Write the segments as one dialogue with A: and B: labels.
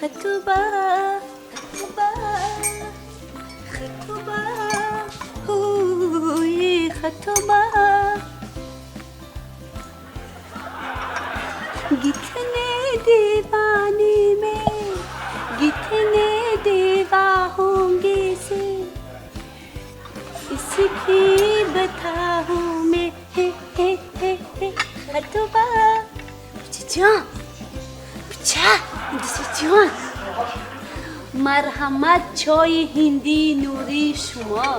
A: Хатуба, хатуба, хатуба, ҳуи хатуба. Гитне दीवाने में कितने दीवा होंगे से इसकी बताऊं मैं। हे हे हे हे хатуба. Бучаҷон, буча, дусиҷон, марҳамат, чойи ҳиндии нурии шумо,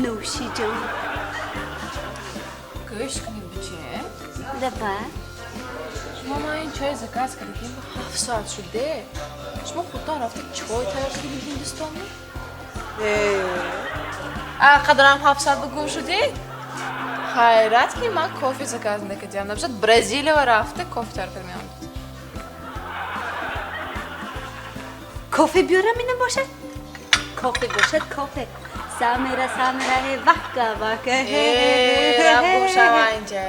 A: нӯшиҷон.
B: Гӯш кунед, буче.
A: Даба.
B: Шумо ман ин чой заказ кардагим, 7 соат шуде. Шумо худтон рафта чой тайёр кардагим ҳиндустонӣ? Қадарам 7 соат ба гум шудед? Ҳайрат, ки ман кофе заказ накардиам. Набошад, Бразилиява рафта кофе тайёр карда меомадед.
A: Кофе биёрам, ина бошад, кофе бошад, кофе. Самера, самера, ҳе, вака, вака, ҳе.
B: Рафт гум шава инҷа.